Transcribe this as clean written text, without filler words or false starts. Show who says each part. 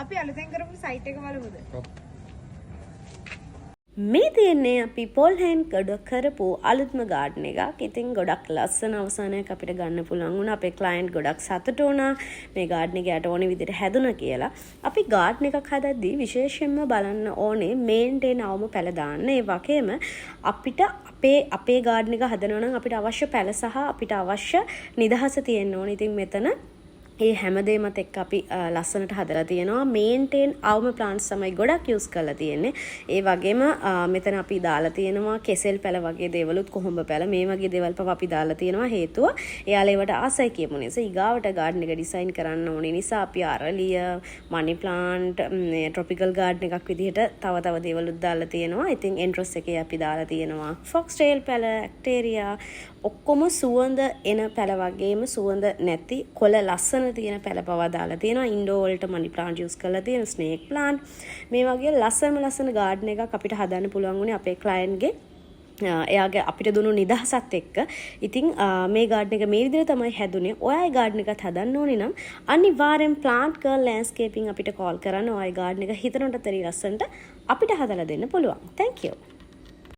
Speaker 1: අපි අලුතෙන් කරපු සයිට් එක බලමුද?
Speaker 2: ඔව්.
Speaker 3: මේ තියෙන්නේ අපි පොල්හෙන් ගොඩ කරපු අලුත්ම ගාඩන් එකක්. ඉතින් ගොඩක් ලස්සන අවසානයක් අපිට ගන්න පුළුවන් වුණා. අපේ ක්ලයන්ට් ගොඩක් සතුටු වුණා මේ ගාඩන් එක යට ඕනේ විදිහට හැදුනා කියලා. අපි ගාඩන් එකක් හදද්දී විශේෂයෙන්ම බලන්න ඕනේ මේන්ටේන් අවම පැල දාන්න. ඒ වගේම අපිට අපේ අපේ ගාඩන් එක හදනවා නම් අපිට අවශ්‍ය පැල සහ අපිට අවශ්‍ය නිදහස තියෙන්න ඕනේ. ඉතින් මෙතන ඒ හැමදේමත් එක්ක අපි ලස්සනට හදලා තියෙනවා. මේන්ටේන් අවම ප්ලාන්ට්ස් තමයි ගොඩක් යූස් කරලා තියෙන්නේ. ඒ වගේම මෙතන අපි දාලා තියෙනවා කෙසෙල් පැල වගේ දේවලුත්, කොහොඹ පැල මේ වගේ දේවල් පවා අපි දාලා තියෙනවා. හේතුව එයාලා ඒවට ආසයි කියපු නිසා. ඊගාවට ගාඩන් එක ඩිසයින් කරන්න ඕනේ නිසා අපි අරලිය, මනි ප්ලාන්ට්, මේ ට්‍රොපිකල් ගාඩන් එකක් විදිහට තව තව දේවලුත් දාලා තියෙනවා. ඉතින් එන්ට්‍රස් එකේ අපි දාලා තියෙනවා ෆොක්ස් ටේල් පැල, ඇක්ටේරියා, ඔක්කොම සුවඳ එන පැල වගේම සුවඳ නැති කොළ ලස්සන තියෙන පැල පවා දාලා තියෙනවා. ඉන්ඩෝර් වලට මනි ප්ලාන්ට් යූස් කරලා තියෙන, ස්නේක් ප්ලාන්ට්, මේ වගේ ලස්සනම ලස්සන ගාඩන් එකක් අපිට හදන්න පුළුවන් වුණේ අපේ ක්ලයන්ට්ගේ එයාගේ අපිට දුන්නු නිදහසත් එක්ක. ඉතින් මේ ගාඩන් එක මේ විදිහට තමයි හැදුනේ. ඔයාගේ ගාඩන් එකත් හදන්න ඕනේ නම් අනිවාර්යෙන් ප්ලාන්ට් ගර්ල් ලෑන්ඩ්ස්කේපින් අපිට කෝල් කරන්න. ඔයාගේ ගාඩන් එක හිතනටත් වැඩි ලස්සනට අපිට හදලා දෙන්න පුළුවන්. Thank you.